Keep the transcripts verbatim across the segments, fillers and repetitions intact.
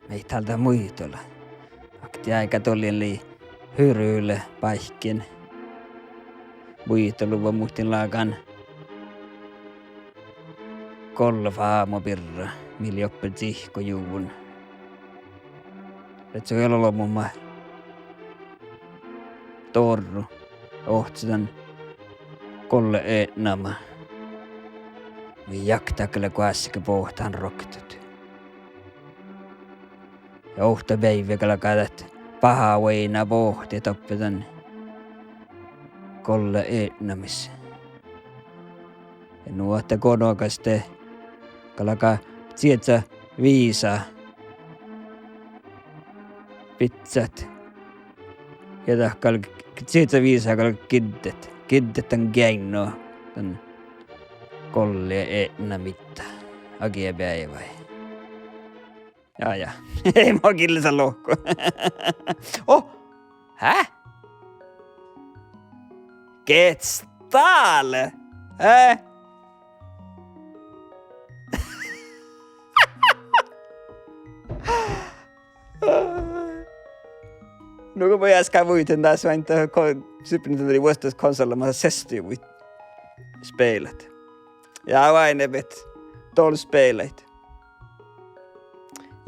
Mii dál dat muitala. Oktii áigá dollin lei hyrule báikkiin. Muitaluvvon muhtin lágan golle fámo birra, mii lei doppe cihkojuvvon. Lea čuoji olbmot mat dorru, ohcci dan golle eatnama. Mii jaktat gal goassege bohtet han roktot. Ja okta beaivve galgá dat baha vuoigná bohtet doppe dan golle eatnamis. Ja nu ahte gonogas de galgá cieža viisa bidjat. Ja dat gal cieža viisa gal giddet, giddet dan geainnu dan golle eatnamiidda agibeaivái. Ja, ja. Eai mo gillasa lohku. Oh! Hä? Get stále? Hä? Nugo mun easka muittán dás váinna go Super Nintendo lei vuosttaš konsolama sestui vuit spellat. Ja váinna bet dol spellat.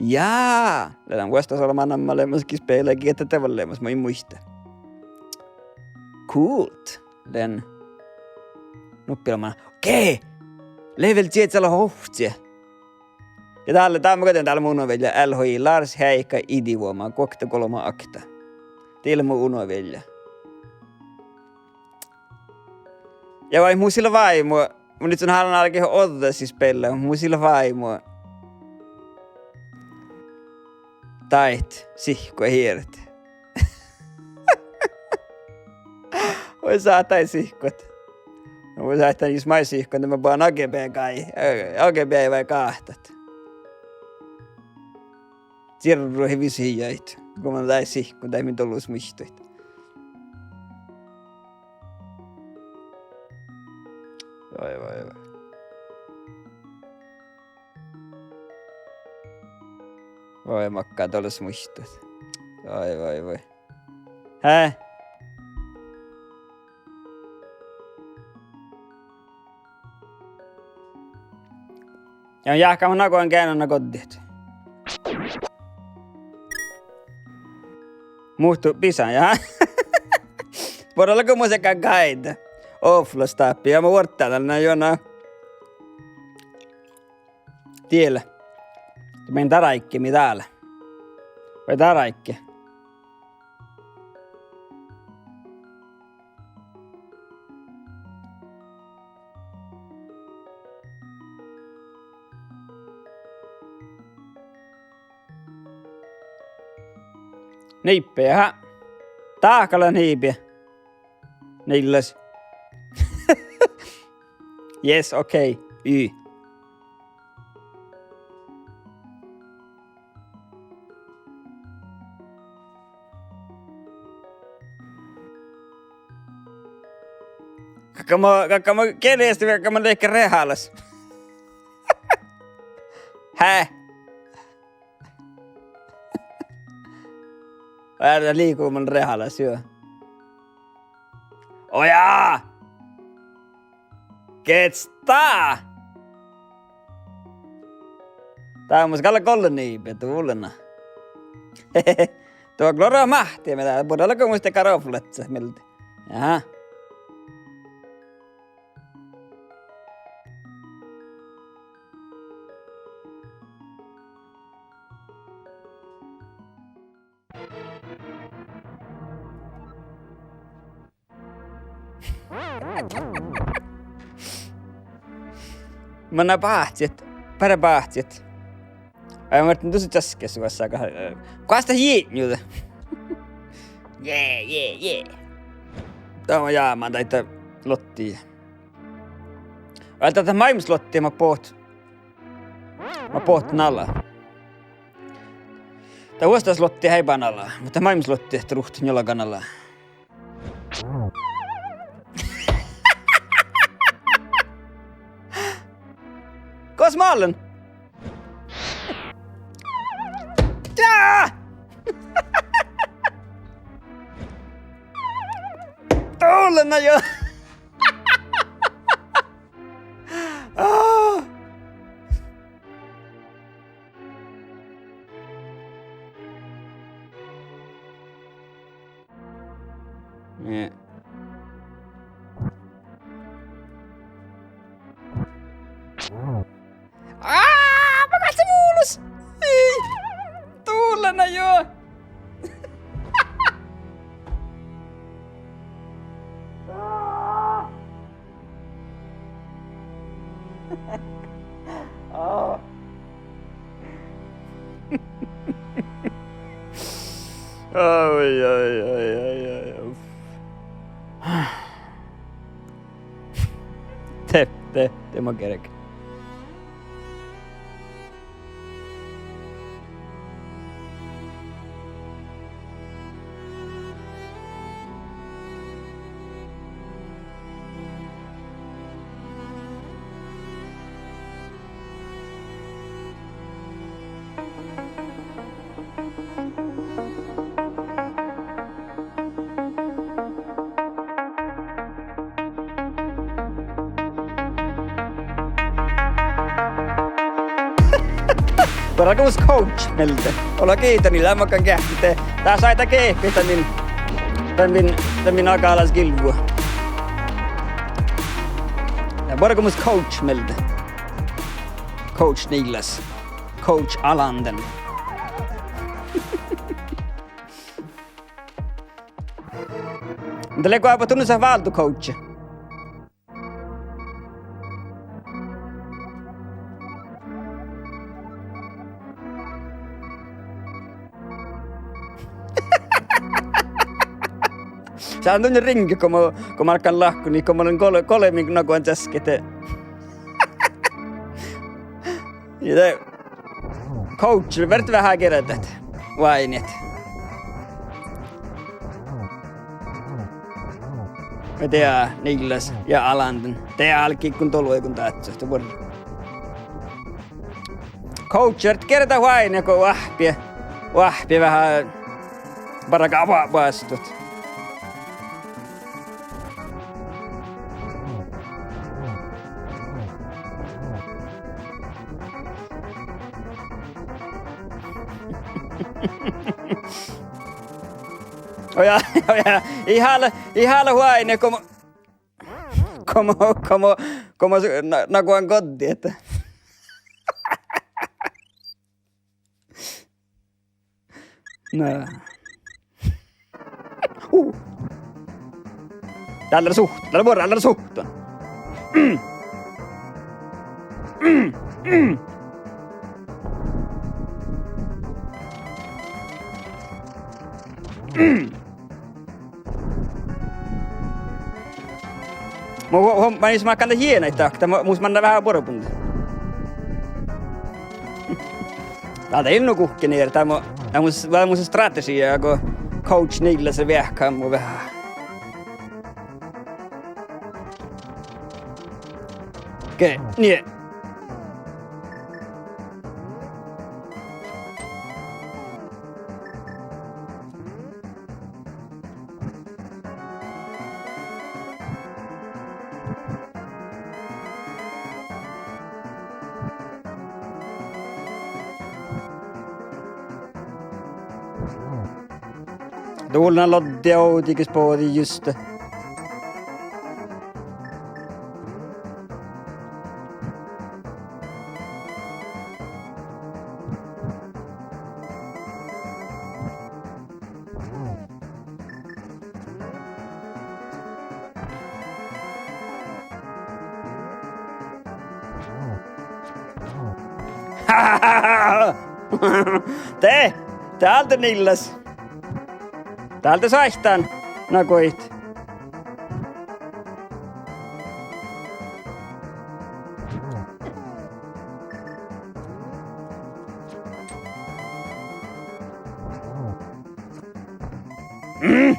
Ja, lean vuosttaš olbmá namma leamaš gii spellat, gii dat de vel leamaš, mun in muitte. Kult. Lean nuppi olbmá. Okei. Level cieža leat ovcci. Ja dál, dál mun gojin, dál lea mu unoviellja, L H I, Lars Heika Idivuoma, guokte golbma okta. Dii lea mu unoviellja. Ja vai mus ii leat váimu, mun ii lean hálan álgit ođđa sis spellat, mus ii leat váimu dáid sihkkut hieret. Vai sáhttá sihkut. No, vai sáhttá jus maid sihkut, de mun bohun agibeaivái, agibeaivái gáhtat. Cirru hivju siidjái, go mun dáid sihkut, dáid min dološ muittut. Vai, vai, vai. Vai makká dološ muittut. Vai, vai, vai. Hää? Ja jáhkán mun nagohan geainnu na goddit. Muhto bisan, ja. Borrago mus gal guide. Oflastáppi, ja mun vuorddán dan, na juo, na. Diela. Mii dáráigge, mii dál. Vai dáráigge? Niibbi, aha. Dahká lea niibbi. Nilles. Yes, okei. Y. Galgá mo, galgá mo gearggašit, galgá mo leat rehalas. Hää? Earret liikuman rehalas, juo. Oja! Gestá! Dá mus gal golle niibbi, dulna. Duo glora máhtti, mii dá, buorre leago mus de garoflaččat mielde. Aha. Manná báhcit, bare báhcit. Ai, mun vártán dusa časkkes vuossá, eh, goas dat jitnjui. Jee, jee, jee. Dá mun jámán daidda lotti. Ai, dat, dat máilmmislotti mat bohtet. Mat bohtet nala. Dat vuosttaš lotti heai ban ala, muhto máilmmislotti dat ruhtet njálgán ala. Goas mun lean? Na jo. Á. Nie. Á, ma gal se vulos. Ii. Dula, na jo. Á. Ai, ai, ai, ai, ai, uf. De, de, de ma gerge. Bargomus coach mielde. Ol gitta, ni leamagan geahččat. Dás áidá geahččat dan min, dan min, dan min agálas gilvvu. Ja bargomus coach mielde. Coach Niillas. Coach Alanden. Muhto lea goahtán, nu sa váldo coachi. Sa dan ringe, go mo, go mo galggan lahkoniin, go mo lean gol-, golbma nagohan časkkit. Ja de coach, beare veahá gierdat oaidnit. Ja Niillas ja Alanden. De álgit go dologiin dáhcet, de buorre. Coach, beare gierdat oaidnit go oahppi, oahppi veahá bargat ba-, bastut. Ojá, ojá, ii hále, ii hále oaidnit go mo, go mo, go mo, go mo s-, na-, nagohan goddit. Na. Uh. Dál lea suht-, dál lea buorre, dál lea suhttan. Mm. Mm. Mm. Mm. Mu hu-, hu-, manis máhkkán dat jiena dakte, mu-, mus manná veahá buorbun. Dál dat ii lean guhkkin eret, dat mu-, dat mus, dat mus strategiija go coach Niillas lea veahkehan mu veahá. Ge-, nie. Dullen lodde ovdal ges bođii juste. De, dál de Niillas. Dál de sáittán nagodit. Mm.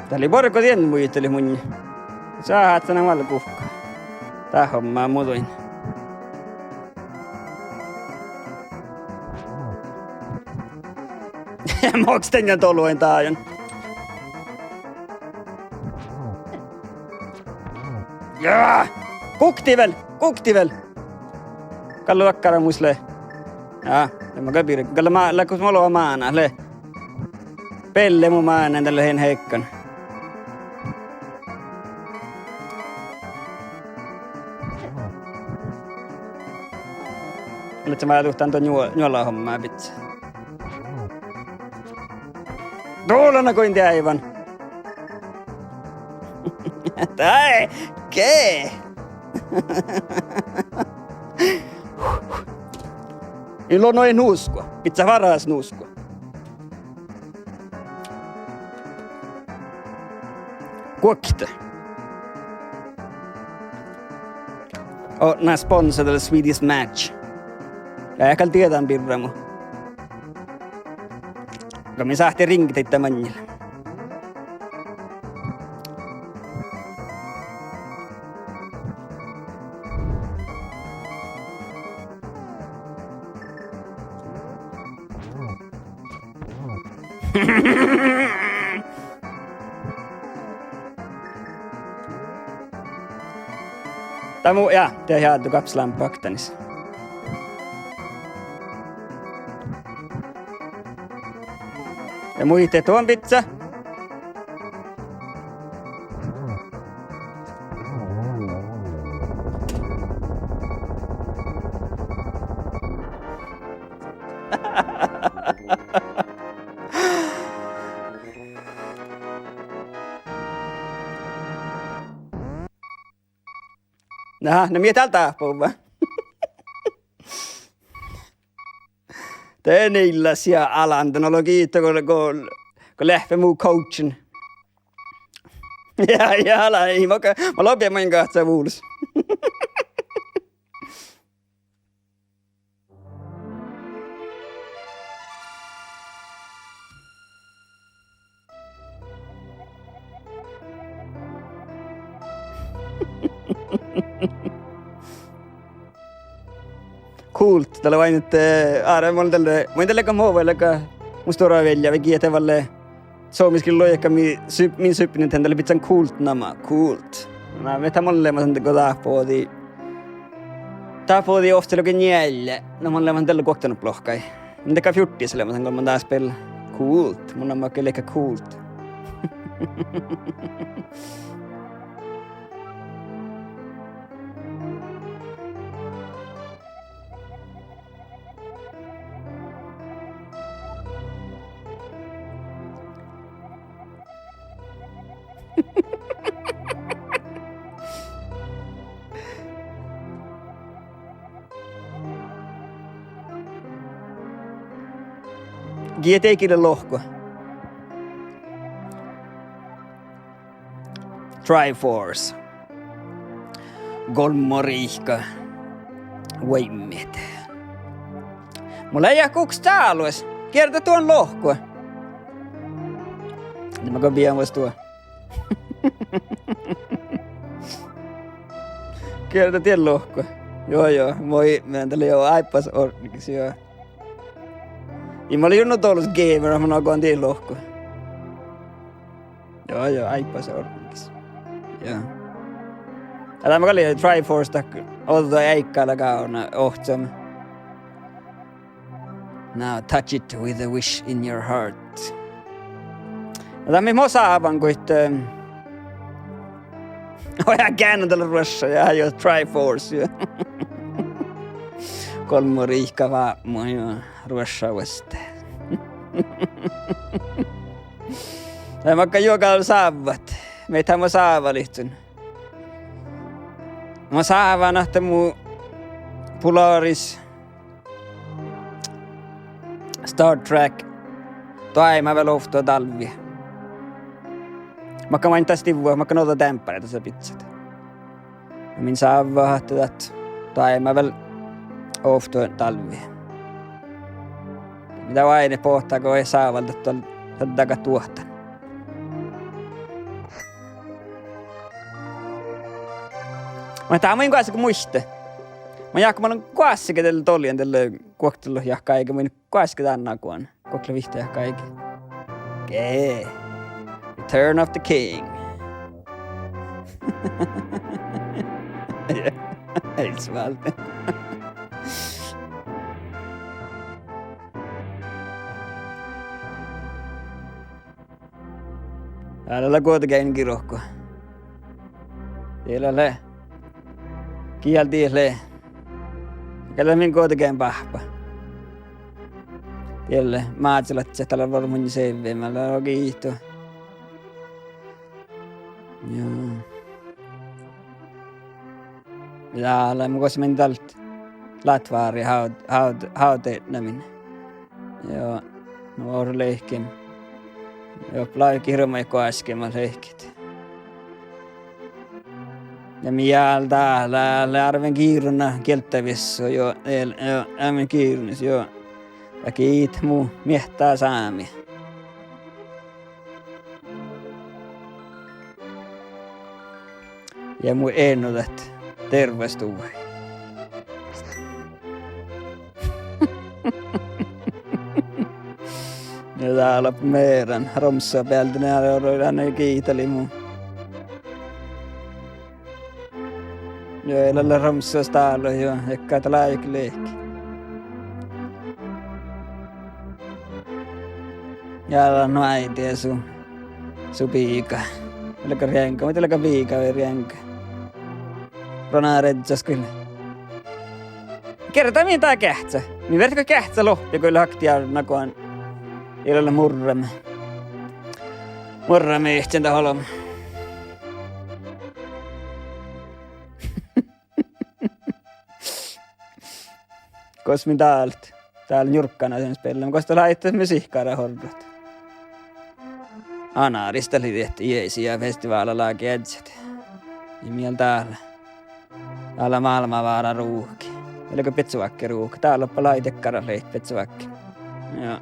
Dat lei buorre go dien muitalit munnje. Sáhttá dan vel guhká. Dat homma muđui. Mo ges dan dologiin dájan. Ah! Gukti vel, gukti vel. Gal lea dakkár mus lea. Ja, de ma gal birgen. Gal lea ma-, lea gos mo lea mánát, lea. Belle mu mánen dalle hen heikkan. Lea ma duhtán dan njuo-, njuolahomma bidjat. Dola na goin deaivan. Dai, ge. In lo noin nusko. Bidjat várra nusko. Guokte. Odne sponsa dalle Swedish Match. Ja gal dieđán birra mu. Go mii sáhttit ringgadit maŋŋil. Dá mu-, ja, de jáddut gapslan baktanis. Ja muitte duon bidjat. Aha, na mii dál dáhpáhuvvá. De nillas ja alán, de ná logi go, go, go leahppi mu coachin. Ja, ja, ala, ii, ma ka-, ma lobben maŋŋá gahča vulos. Coolt, dalle oaidnit, eh, áre, mun dalle, mun dalle gal mo vai leaga, mus stuorra vealle vai giet de valle. Somás gal lojahii min sup-, min suppinuppelot, dalle bidjan coolt namma, coolt. Na, viehtá mun leamasan go dáhpáhuvvá. Dáhpáhuvvá ovcci logi njeallje. Na mun leamasan dalle guoktenuppelot lohkai. Mun dego fjurttis leamasan go mun dás beal coolt. Mun namma gal leaga coolt. Giet ii gille lohku. Triforce. Golmmo riikka. Vuoimmet. Mun lean guhkes dálugas. Gierda duon lohku. Ii, ma go biemus duo. Gierda dien lohku. Juo, juo. Moi, mun dalle jo áibbas ordnigis, juo. Ii, mun lean juo nu dološ gamer, mun goan dien lohku. Juo, juo, áibbas ordnigis. Juo. Ja dá gal lei Triforce dat ođđa eaiggálogávdna ohcan. Now touch it with a wish in your heart. Na dá mii mo sávan goit, eh, oi, ja gean dalle ruošša, ja, juo, Triforce, juo. Golmmo riikka vápmu, juo. Ruošša vuostte. Ja makkár juo gal sávvat. Mii dá mo sávalihttun. Mo sávan ahte mu Polaris Star Trek doaibmá vel ovtta dálvvi. Makkár maŋŋá stivva, makkár ođđa dempáriid dasa bidjat. Min sávva ahte dat doaibmá vel ovtta dálvvi. Mii dá oaidnit boahtá go ii sávaldat dal-, dat dagat duohtan. Muhto mun in goassege muitte. Mun jáhkán, mun lean goassege dalle doljan dalle guoktelot jahkáige, mun in goassege dán nagoan. Guoktelot vihtta jahkáige. Ge. Return of the King. Eis válde. Dál lea guovdageainnu girko. Diet lea, gial diet lea. Gal lea min guovdageainnabáhpa. Diet lea Mázelaččat, dál lea vuorrut munnje sevve, ma lea giitu. Ja. Ja, lea mun gos min dál lea vári háv-, háv-, hávdeidnamin. Ja, nu orru lehken. Ja lávii girmai goaskkemat lehket. Ja mii álgit dál, lea árven girruna gielddaviessui, jo, el-, jo, árven girrunis, jo. Ja giit mu miehtá sámi. Ja mu eanodat dervastuvai. Ja dál lea mearán romssa bealde, ne oro, ne giitalii mu. Ja ii leat romssas dál, jo, ekká dat láikke lehket. Ja dat lea nu áidit su, su biigá. Ii leago rienga, muhto ii leago biigá vai rienga. Rona rezzas gal. Geargga mii dál geahcá. Mii fertet geahcá lohppi go lea haktit árvvut goassege. Ii leat murrame. Murrame iežan dat olbmot. Gos mii dál, dál njurgganasiin spellam, gos dat lea, ahte musihkkárat orrut. Anaris dat lei diehtit jeaisi ja festivála láhkai eažžat. Ja mii dál. Dál lea málmávárá ruhki. Ii leago beassavahkki ruhki. Dál doppe lei dakkár lei beassavahkki. Ja.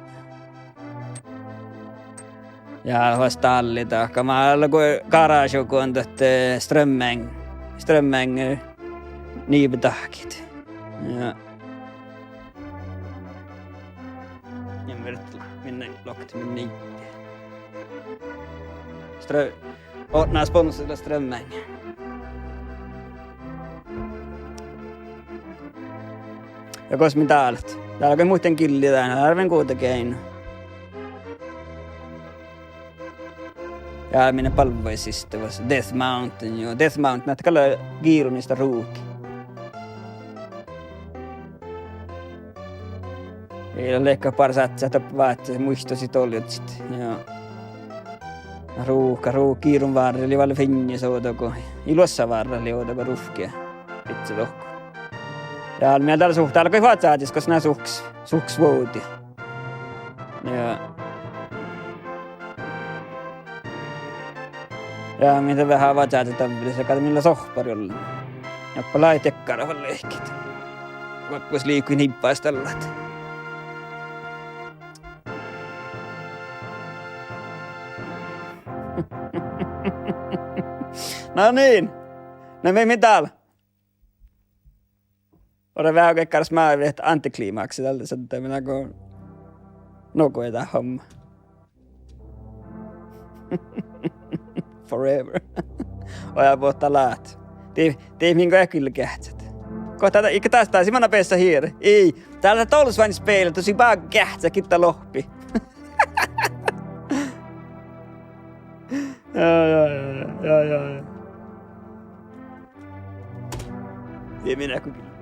Ja fas dál lei dahká. Mat leat go garáža go dat, eh, strømmen-, strømmen-, eh, niibedahkit. Ja. Ja mii fertet minne loktet min niibbi. Strø-, odne sponsora strømmen. Ja gos mii dál. Dál gal muhtin gilli dán, árven guovdageainnu. Ja mii balvvaid siste vuos. Death Mountain, jo. Death Mountain, dat gal lea girrunis dat ruhki. Ii leat leat gal báhcá doppe váttis muittuid olluid. Ja. Ruhka, ruhka, girrun várra lei vel fiinnis ovdal go, ii luossá várra lei ovdal go ruhkki. Bidje dohko. Ja mii dál suhte, dál gal fas čážit gos ná suhkas, suhkas vuovdit. Ja. Ja mii de veahá vázzážit davveliin, gal mii lea sohpar ollu. Doppe lei dakkár vel lehket. Vuoibbus liikui niibbas dallat. No niin. No mii, mii dál. Ora veahá dakkár smávehtet antiklimaksi dalle, sadda mii go nugo dat homma. Forever. Ojat bohte lát. Die, die min go eahkes geahččat. Gohta dat, iige das, das ii manná beassat hiere. Ii. Dál lea dolvvašin spehla, dus ii báhá geahččat gitta lohpi. Ja, ja, ja, ja, ja, ja. Die min eahkes.